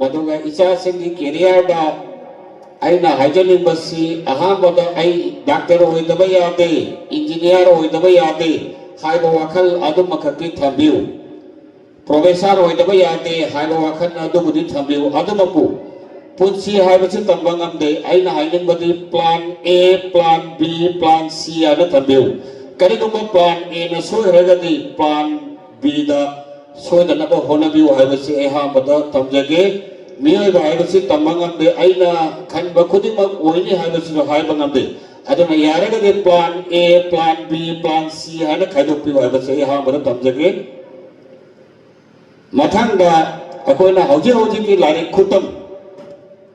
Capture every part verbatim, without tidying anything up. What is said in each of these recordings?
ꯑꯗꯨꯒ ꯏꯆꯥꯁꯤꯡꯒꯤ ꯀꯦꯔꯤꯌꯔꯗ ꯑꯩꯅ ꯍꯥꯏꯖꯅꯤꯡꯕꯁꯤ, ꯑꯍꯥꯟꯕꯗ ꯑꯩ ꯗꯥꯛꯇꯔ ꯑꯣꯏꯗꯕ ꯌꯥꯗꯦ, ꯏꯟꯖꯤꯅꯤꯌꯥꯔ ꯑꯣꯏꯗꯕ ꯌꯥꯗꯦ ꯍꯥꯏꯕ ꯋꯥꯈꯜ ꯑꯗꯨꯃꯈꯛꯇꯤ ꯊꯝꯕꯤꯌꯨ꯫ ꯄ꯭ꯔꯣꯐꯦꯁꯔ ꯑꯣꯏꯗꯕ ꯌꯥꯗꯦ ꯍꯥꯏꯕ ꯋꯥꯈꯜ ꯑꯗꯨꯕꯨꯗꯤ ꯊꯝꯕꯤꯌꯨ꯫ ꯑꯗꯨꯃꯛꯄꯨ ꯄꯨꯟꯁꯤ ꯍꯥꯏꯕꯁꯤ ꯇꯝꯕ ꯉꯝꯗꯦ꯫ ꯑꯩꯅ ꯍꯥꯏꯅꯤꯡꯕꯗꯤ, plan A, plan B, plan C ꯍꯥꯏꯅ ꯊꯝꯕꯤꯌꯨ꯫ ꯀꯔꯤꯒꯨꯝꯕ ꯄ꯭ꯂꯥꯟ ꯑꯦꯅ ꯁꯣꯏꯈ꯭ꯔꯒꯗꯤ, ꯄ꯭ꯂꯥꯟ ꯕꯤꯗ ꯁꯣꯏꯗꯅꯕ ꯍꯣꯠꯅꯕꯤꯌꯨ ꯍꯥꯏꯕꯁꯤ ꯑꯩ ꯑꯍꯥꯟꯕꯗ ꯊꯝꯖꯒꯦ꯫ ꯃꯤꯑꯣꯏꯕ ꯍꯥꯏꯕꯁꯤ ꯇꯝꯕ ꯉꯝꯗꯦ꯫ ꯑꯩꯅ ꯈꯟꯕ ꯈꯨꯗꯤꯡꯃꯛ ꯑꯣꯏꯅꯤ ꯍꯥꯏꯕꯁꯤꯁꯨ ꯍꯥꯏꯕ ꯉꯝꯗꯦ꯫ ꯑꯗꯨꯅ ꯌꯥꯔꯒꯗꯤ plan A, plan B, plan C ꯍꯥꯏꯅ ꯈꯥꯏꯗꯣꯛꯄꯤꯌꯨ ꯍꯥꯏꯕꯁꯤ ꯑꯩ ꯑꯍꯥꯟꯕꯗ ꯊꯝꯖꯒꯦ꯫ ꯃꯊꯪꯗ ꯑꯩꯈꯣꯏꯅ ꯍꯧꯖꯤꯛ ꯍꯧꯖꯤꯛꯀꯤ ꯂꯥꯏꯔꯤꯛ ꯈꯨꯇꯝ,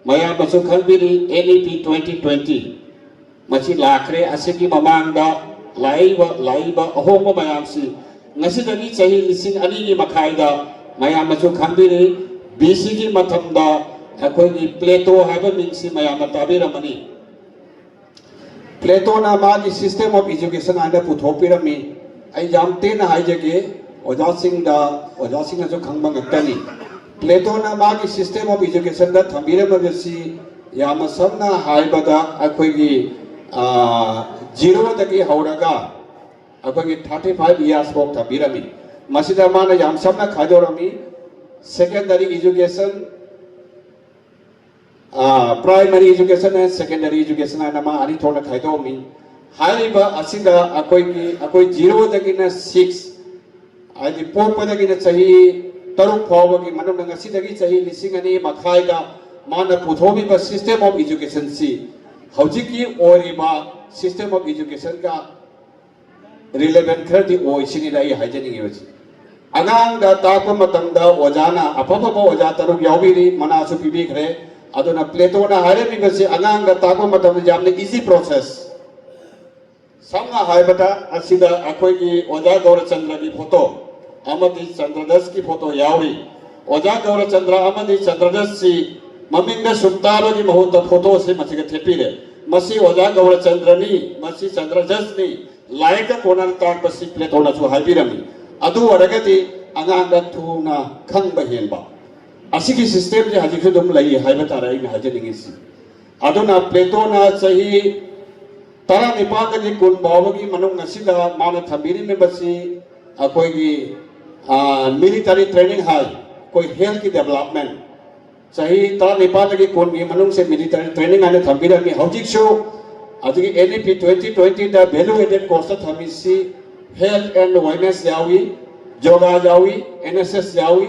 ꯃꯌꯥꯝꯅꯁꯨ ꯈꯪꯕꯤꯔꯤ, N E P twenty twenty꯫ ꯃꯁꯤ ꯂꯥꯛꯈ꯭ꯔꯦ꯫ ꯑꯁꯤꯒꯤ ꯃꯃꯥꯡꯗ ꯂꯥꯛꯏꯕ, ꯂꯥꯛꯏꯕ ꯑꯍꯣꯡꯕ ꯃꯌꯥꯝꯁꯤ ꯉꯁꯤꯗꯒꯤ ꯆꯍꯤ ꯂꯤꯁꯤꯡ ꯑꯅꯤꯒꯤ ꯃꯈꯥꯏꯗ ꯃꯌꯥꯝꯅꯁꯨ ꯈꯪꯕꯤꯔꯤ꯫ B C ꯒꯤ ꯃꯇꯝꯗ ꯑꯩꯈꯣꯏꯒꯤ ꯄ꯭ꯂꯦꯇꯣ ꯍꯥꯏꯕ ꯃꯤꯡꯁꯤ ꯃꯌꯥꯝꯅ ꯇꯥꯕꯤꯔꯝꯃꯅꯤ꯫ ꯄ꯭ꯂꯦꯇꯣꯅ ꯃꯥꯒꯤ system of education ꯍꯥꯏꯅ ꯄꯨꯊꯣꯛꯄꯤꯔꯝꯃꯤ꯫ ꯑꯩ ꯌꯥꯝ ꯇꯦꯟꯅ ꯍꯥꯏꯖꯒꯦ, ꯑꯣꯖꯥꯁꯤꯡꯗ, ꯑꯣꯖꯥꯁꯤꯡꯅꯁꯨ ꯈꯪꯕ ꯉꯥꯛꯇꯅꯤ꯫ ꯄ꯭ꯂꯦꯇꯣꯅ ꯃꯥꯒꯤ system of education ꯗ ꯊꯝꯕꯤꯔꯝꯃꯤꯕꯁꯤ, ꯌꯥꯝꯅ ꯁꯝꯅ ꯍꯥꯏꯕꯗ, ꯑꯩꯈꯣꯏꯒꯤ, ꯑꯥ, zero ꯗꯒꯤ ꯍꯧꯔꯒ ꯑꯩꯈꯣꯏꯒꯤ thirty five years ꯐꯥꯎ ꯊꯝꯕꯤꯔꯝꯃꯤ꯫ ꯃꯁꯤꯗ ꯃꯥꯅ ꯌꯥꯝ ꯁꯝꯅ ꯈꯥꯏꯗꯣꯔꯝꯃꯤ, secondary education, primary education and secondary education ꯍꯥꯏꯅ ꯃꯥ ꯑꯅꯤ ꯊꯣꯛꯅ ꯈꯥꯏꯗꯣꯛꯑꯝꯃꯤ꯫ ꯍꯥꯏꯔꯤꯕ ꯑꯁꯤꯗ ꯑꯩꯈꯣꯏꯒꯤ, ꯑꯩꯈꯣꯏ zero ꯗꯒꯤꯅ six, ꯍꯥꯏꯗꯤ ꯄꯣꯛꯄꯗꯒꯤꯅ ꯆꯍꯤ ꯇꯔꯨꯛ ꯐꯥꯎꯕꯒꯤ ꯃꯅꯨꯡꯗ, ꯉꯁꯤꯗꯒꯤ ꯆꯍꯤ ꯂꯤꯁꯤꯡ ꯑꯅꯤ ꯃꯈꯥꯏꯗ ꯃꯥꯅ ꯄꯨꯊꯣꯛꯂꯤꯕ system of education ꯁꯤ ꯍꯧꯖꯤꯛꯀꯤ ꯑꯣꯏꯔꯤꯕ system of education ꯒ relevant ꯈꯔꯗꯤ ꯑꯣꯏ, ꯁꯤꯅꯤꯗ ꯑꯩ ꯍꯥꯏꯖꯅꯤꯡꯉꯤꯕꯁꯤ꯫ ꯑꯉꯥꯡꯗ ꯇꯥꯛꯄ ꯃꯇꯝꯗ ꯑꯣꯖꯥꯅ, ꯑꯐ ꯑꯐꯕ ꯑꯣꯖꯥ ꯇꯔꯨꯛ ꯌꯥꯎꯕꯤꯔꯤ, ꯃꯅꯥꯁꯨ ꯄꯤꯕꯤꯈ꯭ꯔꯦ꯫ ꯑꯗꯨꯅ ꯄ꯭ꯂꯦꯇꯣꯅ ꯍꯥꯏꯔꯝꯃꯤꯕꯁꯤ ꯑꯉꯥꯡꯗ ꯇꯥꯛꯄ ꯃꯇꯝꯗ ꯌꯥꯝꯅ easy process꯫ ꯁꯝꯅ ꯍꯥꯏꯕꯗ, ꯑꯁꯤꯗ ꯑꯩꯈꯣꯏꯒꯤ ꯑꯣꯖꯥ ꯒꯧꯔꯆꯟꯗ꯭ꯔꯒꯤ ꯐꯣꯇꯣ ꯑꯃꯗꯤ ꯆꯟꯗ꯭ꯔꯗꯁꯀꯤ ꯐꯣꯇꯣ ꯌꯥꯎꯔꯤ꯫ ꯑꯣꯖꯥ ꯒꯧꯔꯆꯟꯗ꯭ꯔ ꯑꯃꯗꯤ ꯆꯟꯗ꯭ꯔꯗꯁꯁꯤ ꯃꯃꯤꯡꯗ ꯁꯨꯝ ꯇꯥꯕꯒꯤ ꯃꯍꯨꯠꯇ ꯐꯣꯇꯣꯁꯤ ꯃꯁꯤꯒ ꯊꯦꯠꯄꯤꯔꯦ꯫ ꯃꯁꯤ ꯑꯣꯖꯥ ꯒꯧꯔꯆꯟꯗ꯭ꯔꯅꯤ, ꯃꯁꯤ ꯆꯟꯗ꯭ꯔꯗꯁꯅꯤ꯫ ꯂꯥꯏꯔꯤꯛꯇ ꯀꯣꯟꯅꯅ ꯇꯥꯛꯄꯁꯤ ꯄ꯭ꯂꯦꯇꯣꯅꯁꯨ ꯍꯥꯏꯕꯤꯔꯝꯃꯤ꯫ ꯑꯗꯨ ꯑꯣꯏꯔꯒꯗꯤ ꯑꯉꯥꯡꯗ ꯊꯨꯅ ꯈꯪꯕ ꯍꯦꯟꯕ꯫ ꯑꯁꯤꯒꯤ systemꯁꯦ ꯍꯧꯖꯤꯛꯁꯨ ꯑꯗꯨꯝ ꯂꯩ ꯍꯥꯏꯕ ꯇꯥꯔꯦ ꯑꯩꯅ ꯍꯥꯏꯖꯅꯤꯡꯉꯤꯁꯤ꯫ ꯑꯗꯨꯅ ꯄ꯭ꯂꯦꯇꯣꯅ ꯆꯍꯤ ꯇꯔꯥꯅꯤꯄꯥꯟꯗꯒꯤ ꯀꯨꯟ ꯐꯥꯎꯕꯒꯤ ꯃꯅꯨꯡ ꯑꯁꯤꯗ ꯃꯥꯅ ꯊꯝꯕꯤꯔꯝꯃꯤꯕꯁꯤ ꯑꯩꯈꯣꯏꯒꯤ military training ꯍꯥꯏ, ꯑꯩꯈꯣꯏ healthꯀꯤ development, ꯆꯍꯤ ꯇꯔꯥꯅꯤꯄꯥꯟꯗꯒꯤ ꯀꯨꯟꯒꯤ ꯃꯅꯨꯡꯁꯦ military training ꯍꯥꯏꯅ ꯊꯝꯕꯤꯔꯝꯃꯤ꯫ ꯍꯧꯖꯤꯛꯁꯨ ꯑꯗꯨꯒꯤ NEP twenty twentyꯗ value added courseꯇ ꯊꯝꯃꯤꯁꯤ health and wellness ꯌꯥꯎꯏ, yoga ꯌꯥꯎꯏ, NSS ꯌꯥꯎꯏ꯫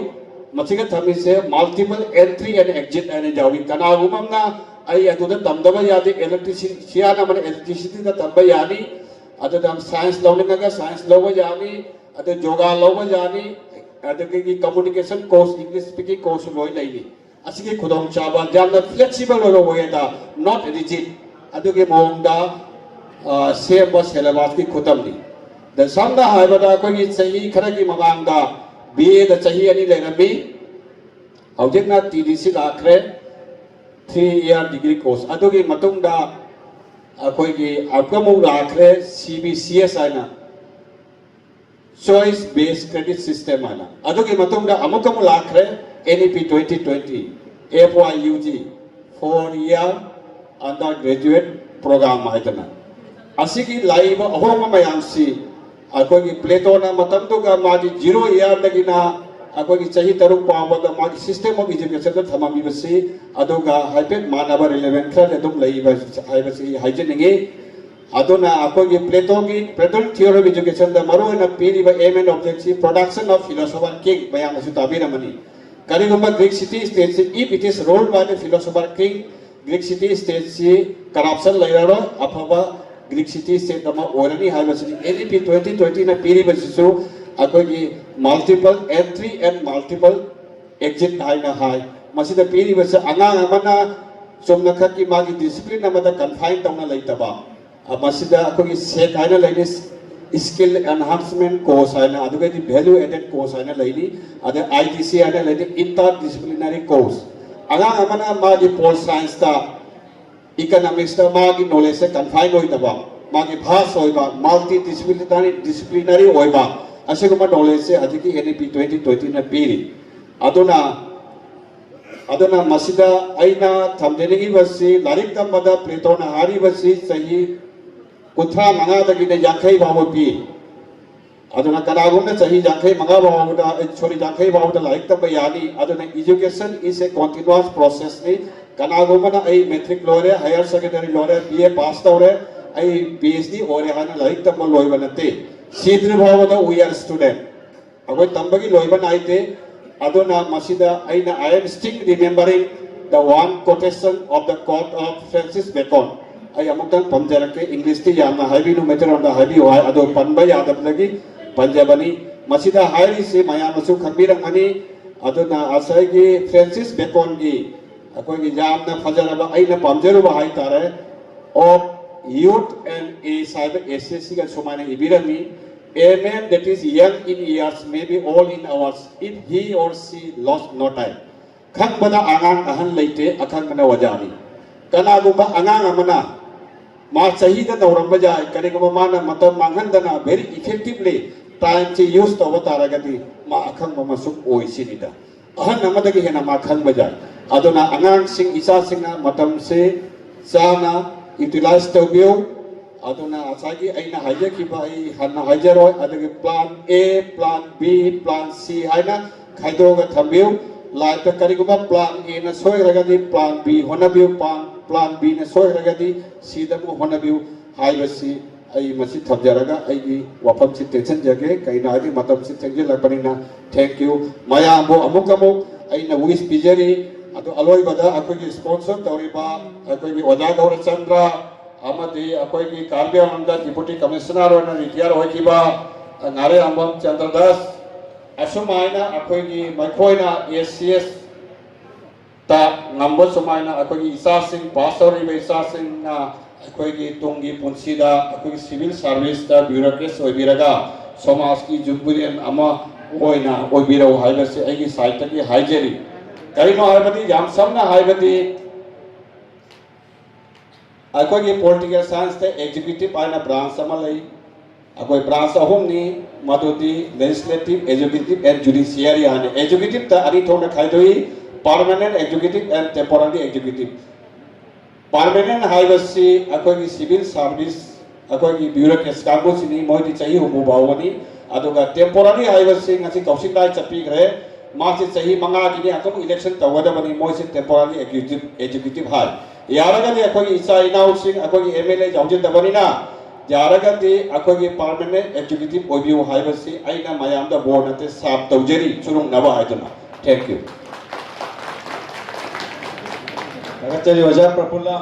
ꯃꯁꯤꯒ ꯊꯝꯃꯤꯁꯦ multiple entry and exit ꯍꯥꯏꯅ ꯌꯥꯎꯏ꯫ ꯀꯅꯥꯒꯨꯝꯕ ꯑꯃꯅ ꯑꯩ ꯑꯗꯨꯗ ꯇꯝꯗꯕ ꯌꯥꯗꯦ, electrician ꯑꯃꯅ electricityꯗ ꯇꯝꯕ ꯌꯥꯅꯤ, ꯑꯗꯨꯗ science ꯂꯧꯅꯤꯡꯉꯒ science ꯂꯧꯕ ꯌꯥꯅꯤ, ꯑꯗ yoga ꯂꯧꯕ ꯌꯥꯅꯤ, ꯑꯗꯒꯤ communication course, English speaking course ꯂꯣꯏ ꯂꯩꯅꯤ꯫ ꯑꯁꯤꯒꯤ ꯈꯨꯗꯣꯡꯆꯥꯕ ꯌꯥꯝꯅ flexible ꯑꯣꯏꯕ way ꯗ, not rigid, ꯑꯗꯨꯒꯤ ꯃꯑꯣꯡꯗ ꯁꯦꯝꯕ syllabusꯀꯤ ꯈꯨꯗꯝꯅꯤ꯫ ꯑꯗ ꯁꯝꯅ ꯍꯥꯏꯔꯕꯗ ꯑꯩꯈꯣꯏꯒꯤ ꯆꯍꯤ ꯈꯔꯒꯤ ꯃꯃꯥꯡꯗ BAꯗ ꯆꯍꯤ ꯑꯅꯤ ꯂꯩꯔꯝꯃꯤ, ꯍꯧꯖꯤꯛꯅ TDC ꯂꯥꯛꯈ꯭ꯔꯦ, three year degree course꯫ ꯑꯗꯨꯒꯤ ꯃꯇꯨꯡꯗ ꯑꯩꯈꯣꯏꯒꯤ ꯑꯃꯨꯛ ꯂꯥꯛꯈ꯭ꯔꯦ CBCS ꯍꯥꯏꯅ, Choice Based Credit System ꯍꯥꯏꯅ꯫ ꯑꯗꯨꯒꯤ ꯃꯇꯨꯡꯗ ꯑꯃꯨꯛ ꯑꯃꯨꯛ ꯂꯥꯛꯈ꯭ꯔꯦ NEP twenty twenty, FYUG, four year undergraduate program ꯍꯥꯏꯗꯅ꯫ ꯑꯁꯤꯒꯤ ꯂꯥꯛꯏꯕ ꯑꯍꯣꯡꯕ ꯃꯌꯥꯝꯁꯤ ꯑꯩꯈꯣꯏꯒꯤ ꯄ꯭ꯂꯦꯇꯣꯅ ꯃꯇꯝꯗꯨꯒ ꯃꯥꯒꯤ zero yearꯗꯒꯤꯅ ꯑꯩꯈꯣꯏꯒꯤ ꯆꯍꯤ ꯇꯔꯨꯛ ꯐꯥꯎꯕꯗ ꯃꯥꯒꯤ system of educationꯗ ꯊꯝꯃꯝꯃꯤꯕꯁꯤ ꯑꯗꯨꯒ ꯍꯥꯏꯐꯦꯠ ꯃꯥꯟꯅꯕ relevant ꯈꯔꯗꯤ ꯑꯗꯨꯝ ꯂꯩꯕ ꯍꯥꯏꯕꯁꯤ ꯑꯩ ꯍꯥꯏꯖꯅꯤꯡꯉꯤ꯫ ꯑꯗꯨꯅ ꯑꯩꯈꯣꯏꯒꯤ ꯄ꯭ꯂꯦꯇꯣꯒꯤ Platon theory of educationꯗ ꯃꯔꯨꯑꯣꯏꯅ ꯄꯤꯔꯤꯕ aim and objectꯁꯤ production of philosopher king ꯃꯌꯥꯝꯅꯁꯨ ꯇꯥꯕꯤꯔꯝꯃꯅꯤ꯫ ꯀꯔꯤꯒꯨꯝꯕ Greek city stateꯁꯤ, if it is ruled by the philosopher king, Greek city stateꯁꯤ corruption ꯂꯩꯔꯔꯣꯏ, ꯑꯐꯕ Greek city state ꯑꯃ ꯑꯣꯏꯔꯅꯤ ꯍꯥꯏꯕꯁꯤꯅꯤ꯫ NEP twenty twentyꯅ ꯄꯤꯔꯤꯕꯁꯤꯁꯨ ꯑꯩꯈꯣꯏꯒꯤ multiple entry and multiple exit ꯍꯥꯏꯅ ꯍꯥꯏ꯫ ꯃꯁꯤꯗ ꯄꯤꯔꯤꯕꯁꯤ ꯑꯉꯥꯡ ꯑꯃꯅ ꯆꯨꯝꯅꯈꯛꯀꯤ ꯃꯥꯒꯤ discipline ꯑꯃꯗ confine ꯇꯧꯅ ꯂꯩꯇꯕ, ꯃꯁꯤꯗ ꯑꯩꯈꯣꯏꯒꯤ SEC ꯍꯥꯏꯅ ꯂꯩꯅꯤ, Skill Enhancement Course ꯍꯥꯏꯅ, ꯑꯗꯨꯒꯗꯤ Value Added Course ꯍꯥꯏꯅ ꯂꯩꯅꯤ, ꯑꯗꯩ IDC ꯍꯥꯏꯅ ꯂꯩꯅꯤ, Interdisciplinary Course꯫ ꯑꯉꯥꯡ ꯑꯃꯅ ꯃꯥꯒꯤ Pol Scienceꯇ, Economicsꯇ ꯃꯥꯒꯤ knowledgeꯁꯦ confine ꯑꯣꯏꯗꯕ, ꯃꯥꯒꯤ vast ꯑꯣꯏꯕ, multi disciplinary, disciplinary ꯑꯣꯏꯕ, ꯑꯁꯤꯒꯨꯝꯕ knowledgeꯁꯦ ꯍꯧꯖꯤꯛꯀꯤ NEP twenty twentyꯅ ꯄꯤꯔꯤ꯫ ꯑꯗꯨꯅ ꯑꯗꯨꯅ ꯃꯁꯤꯗ ꯑꯩꯅ ꯊꯝꯖꯅꯤꯡꯉꯤꯕꯁꯤ, ꯂꯥꯏꯔꯤꯛ ꯇꯝꯕꯗ ꯄ꯭ꯂꯦꯇꯣꯅ ꯍꯥꯏꯔꯤꯕꯁꯤ ꯆꯍꯤ ꯀꯨꯟꯊ꯭ꯔꯥ ꯃꯉꯥꯗꯒꯤꯅ ꯌꯥꯡꯈꯩ ꯐꯥꯎꯕ ꯄꯤ꯫ ꯑꯗꯨꯅ ꯀꯅꯥꯒꯨꯝꯕꯅ ꯆꯍꯤ ꯌꯥꯡꯈꯩ ꯃꯉꯥ ꯐꯥꯎꯕꯗ, ꯁꯣꯔꯤ, ꯌꯥꯡꯈꯩ ꯐꯥꯎꯕꯗ ꯂꯥꯏꯔꯤꯛ ꯇꯝꯕ ꯌꯥꯅꯤ꯫ ꯑꯗꯨꯅ education is a continuous processꯅꯤ꯫ ꯀꯅꯥꯒꯨꯝꯕꯅ ꯑꯩ ꯃꯦꯇ꯭ꯔꯤꯛ ꯂꯣꯏꯔꯦ, ꯍꯥꯌꯔ ꯁꯦꯀꯦꯟꯗꯔꯤ ꯂꯣꯏꯔꯦ, ꯕꯤ ꯑꯦ ꯄꯥꯁ ꯇꯧꯔꯦ, ꯑꯩ ꯄꯤ ꯑꯩꯆ ꯗꯤ ꯑꯣꯏꯔꯦ ꯍꯥꯏꯅ ꯂꯥꯏꯔꯤꯛ ꯇꯝꯕ ꯂꯣꯏꯕ ꯅꯠꯇꯦ꯫ ꯁꯤꯗ꯭ꯔꯤ ꯐꯥꯎꯕꯗ we are student꯫ ꯑꯩꯈꯣꯏ ꯇꯝꯕꯒꯤ ꯂꯣꯏꯕ ꯅꯥꯏꯗꯦ꯫ ꯑꯗꯨꯅ ꯃꯁꯤꯗ ꯑꯩꯅ, I am still remembering the one quotation of the quote of Francis Bacon꯫ ꯑꯩ ꯑꯃꯨꯛꯇꯪ ꯄꯟꯖꯔꯛꯀꯦ, ꯏꯪꯂꯤꯁꯇꯤ ꯌꯥꯝꯅ ꯍꯥꯏꯕꯤꯅꯨ, ꯃꯩꯇꯩꯂꯣꯟꯗ ꯍꯥꯏꯕꯤꯌꯨ ꯍꯥꯏ, ꯑꯗꯣ ꯄꯟꯕ ꯌꯥꯗꯕꯗꯒꯤ ꯄꯟꯖꯕꯅꯤ꯫ ꯃꯁꯤꯗ ꯍꯥꯏꯔꯤꯁꯤ ꯃꯌꯥꯝꯅꯁꯨ ꯈꯪꯕꯤꯔꯝꯒꯅꯤ꯫ ꯑꯗꯨꯅ ꯉꯁꯥꯏꯒꯤ ꯐ꯭ꯔꯦꯟꯁꯤꯁ ꯕꯦꯀꯣꯟꯒꯤ ꯑꯩꯈꯣꯏꯒꯤ ꯌꯥꯝꯅ ꯐꯖꯔꯕ, ꯑꯩꯅ ꯄꯥꯝꯖꯔꯨꯕ ꯍꯥꯏꯇꯥꯔꯦ, of Youth and Age ꯍꯥꯏꯕ essayꯁꯤꯒ ꯁꯨꯃꯥꯏꯅ ꯏꯕꯤꯔꯝꯃꯤ: "A man that is young in years may be old in hours if he or she lost no time." ꯈꯪꯕꯗ ꯑꯉꯥꯡ ꯑꯍꯟ ꯂꯩꯇꯦ, ꯑꯈꯪꯕꯅ ꯑꯣꯖꯥꯅꯤ꯫ ꯀꯅꯥꯒꯨꯝꯕ ꯑꯉꯥꯡ ꯑꯃꯅ ꯃꯥ ꯆꯍꯤꯗ ꯅꯧꯔꯝꯕ ꯌꯥꯏ, ꯀꯔꯤꯒꯨꯝꯕ ꯃꯥꯅ ꯃꯇꯝ ꯃꯥꯡꯍꯟꯗꯅ very effectively timeꯁꯤ use ꯇꯧꯕ ꯇꯥꯔꯒꯗꯤ ꯃꯥ ꯑꯈꯪꯕ ꯃꯁꯨ ꯑꯣꯏ ꯁꯤꯅꯤꯗ꯫ ꯑꯍꯟ ꯑꯃꯗꯒꯤ ꯍꯦꯟꯅ ꯃꯥ ꯈꯪꯕ ꯌꯥꯏ꯫ ꯑꯗꯨꯅ ꯑꯉꯥꯡꯁꯤꯡ, ꯏꯆꯥꯁꯤꯡꯅ ꯃꯇꯝꯁꯦ ꯆꯥꯅ utilize ꯇꯧꯕꯤꯌꯨ꯫ ꯑꯗꯨꯅ ꯉꯁꯥꯏꯒꯤ ꯑꯩꯅ ꯍꯥꯏꯖꯈꯤꯕ, ꯑꯩ ꯍꯟꯅ ꯍꯥꯏꯖꯔꯣꯏ, ꯑꯗꯨꯒꯤ plan A, plan B, plan C ꯍꯥꯏꯅ ꯈꯥꯏꯗꯣꯛꯑꯒ ꯊꯝꯕꯤꯌꯨ꯫ Lifeꯇ ꯀꯔꯤꯒꯨꯝꯕ plan Aꯅ ꯁꯣꯏꯈ꯭ꯔꯒꯗꯤ plan B ꯍꯣꯠꯅꯕꯤꯌꯨ, plan, plan Bꯅ ꯁꯣꯏꯈ꯭ꯔꯒꯗꯤ Cꯗ ꯑꯃꯨꯛ ꯍꯣꯠꯅꯕꯤꯌꯨ ꯍꯥꯏꯕꯁꯤ ꯑꯩ ꯃꯁꯤ ꯊꯝꯖꯔꯒ ꯑꯩꯒꯤ ꯋꯥꯐꯝꯁꯤ ꯇꯦꯟꯁꯤꯟꯖꯒꯦ꯫ ꯀꯩꯅꯣ ꯍꯥꯏꯗꯤ ꯃꯇꯝꯁꯤ ꯊꯦꯡꯖꯤꯜꯂꯛꯄꯅꯤꯅ꯫ Thank you꯫ ꯃꯌꯥꯝꯕꯨ ꯑꯃꯨꯛ ꯑꯃꯨꯛ ꯑꯩꯅ wish ꯄꯤꯖꯔꯤ꯫ ꯑꯗꯨ ꯑꯂꯣꯏꯕꯗ ꯑꯩꯈꯣꯏꯒꯤ sponsor ꯇꯧꯔꯤꯕ ꯑꯩꯈꯣꯏꯒꯤ ꯑꯣꯖꯥ ꯒꯧꯔꯆꯟꯗ꯭ꯔ ꯑꯃꯗꯤ ꯑꯩꯈꯣꯏꯒꯤ ꯀꯥꯔꯕꯤ ꯑꯪꯂꯣꯡꯗ Deputy Commissioner ꯑꯣꯏꯅ retire ꯑꯣꯏꯈꯤꯕ ꯉꯥꯔꯦꯝꯕꯝ ꯆꯟꯗ꯭ꯔꯗꯥꯁ, ꯑꯁꯨꯃꯥꯏꯅ ꯑꯩꯈꯣꯏꯒꯤ ꯃꯈꯣꯏꯅ A C S ꯇ ꯉꯝꯕ ꯁꯨꯃꯥꯏꯅ ꯑꯩꯈꯣꯏꯒꯤ ꯏꯆꯥꯁꯤꯡ, ꯄꯥꯁ ꯇꯧꯔꯤꯕ ꯏꯆꯥꯁꯤꯡꯅ ꯑꯩꯈꯣꯏꯒꯤ ꯇꯨꯡꯒꯤ ꯄꯨꯟꯁꯤꯗ ꯑꯩꯈꯣꯏꯒꯤ civil serviceꯇ bureaucrats ꯑꯣꯏꯕꯤꯔꯒ ꯁꯃꯥꯖꯀꯤ ꯌꯨꯝꯕꯤꯔꯦꯟ ꯑꯃ ꯑꯣꯏꯅ ꯑꯣꯏꯕꯤꯔꯛꯎ ꯍꯥꯏꯕꯁꯤ ꯑꯩꯒꯤ sideꯇꯒꯤ ꯍꯥꯏꯖꯔꯤ꯫ ꯀꯔꯤꯅꯣ ꯍꯥꯏꯕꯗꯤ, ꯌꯥꯝ ꯁꯝꯅ ꯍꯥꯏꯕꯗꯤ, ꯑꯩꯈꯣꯏꯒꯤ political scienceꯇ executive ꯍꯥꯏꯅ branch ꯑꯃ ꯂꯩ꯫ ꯑꯩꯈꯣꯏ branch ꯑꯍꯨꯝꯅꯤ, ꯃꯗꯨꯗꯤ legislative, executive and judiciary ꯍꯥꯏꯅ꯫ Executiveꯇ ꯑꯅꯤ ꯊꯣꯛꯅ ꯈꯥꯏꯗꯣꯛꯏ, Permanent executive and temporary executive. Permanent ꯍꯥꯏꯕꯁꯤ ꯑꯩꯈꯣꯏꯒꯤ civil service, ꯑꯩꯈꯣꯏꯒꯤ bureaucrats ꯀꯥꯡꯕꯨꯁꯤꯅꯤ, ꯃꯣꯏꯗꯤ ꯆꯍꯤ ꯍꯨꯝꯐꯨ ꯐꯥꯎꯕꯅꯤ꯫ ꯑꯗꯨꯒ temporary ꯍꯥꯏꯕꯁꯤ ꯉꯁꯤ ꯀꯧꯁꯤꯛ ꯂꯥꯏ ꯆꯠꯄꯤꯈ꯭ꯔꯦ, ꯃꯥꯁꯤ ꯆꯍꯤ ꯃꯉꯥꯒꯤꯅꯤ, ꯑꯗꯨꯝ election ꯇꯧꯒꯗꯕꯅꯤ, ꯃꯣꯏꯁꯤ temporary executive, executive ꯍꯥꯏ꯫ ꯌꯥꯔꯒꯗꯤ ꯑꯩꯈꯣꯏꯒꯤ ꯏꯆꯥ ꯏꯅꯥꯎꯁꯤꯡ, ꯑꯩꯈꯣꯏꯒꯤ M L A ꯌꯥꯎꯖꯗꯕꯅꯤꯅ, ꯌꯥꯔꯒꯗꯤ ꯑꯩꯈꯣꯏꯒꯤ permanent executive ꯑꯣꯏꯕꯤꯌꯨ ꯍꯥꯏꯕꯁꯤ ꯑꯩꯅ ꯃꯌꯥꯝꯗ ꯕꯣꯔ ꯅꯠꯇꯦ, ꯁꯥꯞ ꯇꯧꯖꯔꯤ, ꯁꯨꯔꯨꯡꯅꯕ ꯍꯥꯏꯗꯨꯅ꯫ Thank you꯫ ꯊꯥꯒꯠꯆꯔꯤ ꯑꯣꯖꯥ ꯄ꯭ꯔꯐꯨꯜꯂ꯫